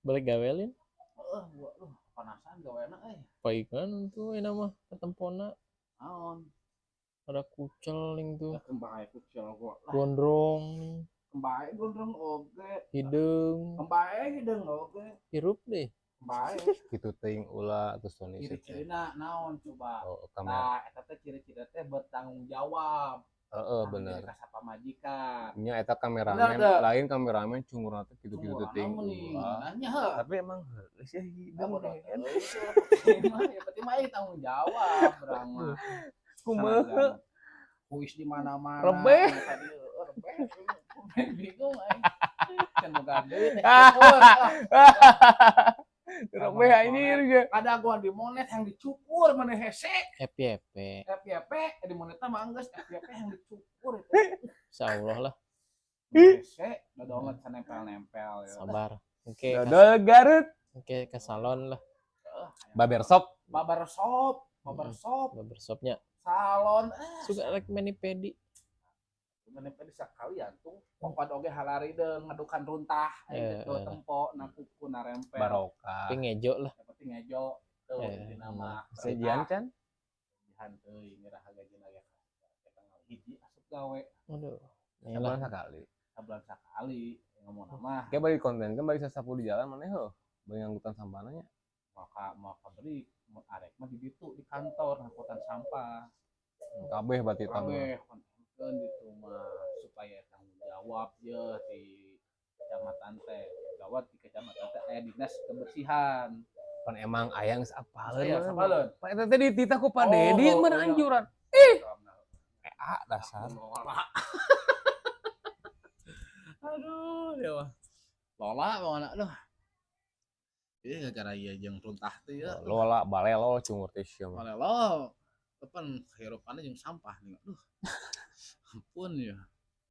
Balik gawe, Lin. Heeh, gua aduh panasan gawena euy. Paingan tuh ini mah ketempona. Naon? Ada kucel ning tuh. Keun bae kucel gua lah. Gondrong nih. Keun bae gondrong oge. Hideung. Keun bae hideung oge. Hirup deh. Keun bae. Kitu teuing ulah terus Tony sih teh. Ciri-cirina naon coba? Oh, kamera. Nah, eta teh ciri-ciri teh bertanggung jawab. Heeh, Tanggung bener. diri ka pamajikan. Nya eta kameramen, Bener teu? Lain kameramen cungurna teh kitu-kitu Cungurna teuing meuning ulah. Nanya heuh. Tapi emang heueuh sih Ah, hideung bodoh teh. Teuing mah, ya penting mah ieu tanggung jawab urang mah. Kumaha? Sanajan kuis di mana-mana. Rebeh. Tadi heueuh rebeh. Bingung aing. Can boga duit teh cukur. Ah. Rebeh anjir ge. Ada gua di monet yang dicukur mana hese. FYP. FYP di monet mah geus FYP yang dicukur itu. Insyaallah lah. Hese dodonget nempel-nempel ya. Sabar. Oke, Dodol Garut. Oke ke salon lah. Heeh, Barbershop. Barbershop, barbershop, Barbershopnya. Salon, eh. Suka rek mani pedi. Mani pedi sekalian tuh. Pokok oge halari deung ngadukan runtah aing Eh, teh eh. tempo na kuku na rempel. Barokah. Tapi ngejo lah. Yang penting ngejo tuh Eh, intina mah. Sejian can? Sejian teuing ngerah gajina ge tanggal 1 asup gawe. Aduh. Ini lah. Sabulan sakali. Sabulan sakali ngomong mah. Kayak bagi konten kan bagi sasapu di jalan mana heuh. Bagi ngangkutan sampahna nya. Mau ka beri mau arek mah di ditu di kantor ngangkutan sampah. Kabeh berarti tambah. Kabeh kontenkeun ditu mah supaya tanggung jawab ye di kecamatan teh. Gawat di kecamatan teh aya dinas kebersihan. Pan emang aya geus apaleun. Aya Mah. apaleun. Pan eta teh dititah ku Pak Oh, Dedi oh, mah iya. anjuran. Ih, ah dasar. Lola. Aduh, ya mah. Lola pokoknya aduh. Iya gara-gara ieu jeung runtah teh ya. Lola balelo cungur teh sia mah. Balelo. Kapan kehidupannya jeung sampah nih. Aduh. Ampun ya.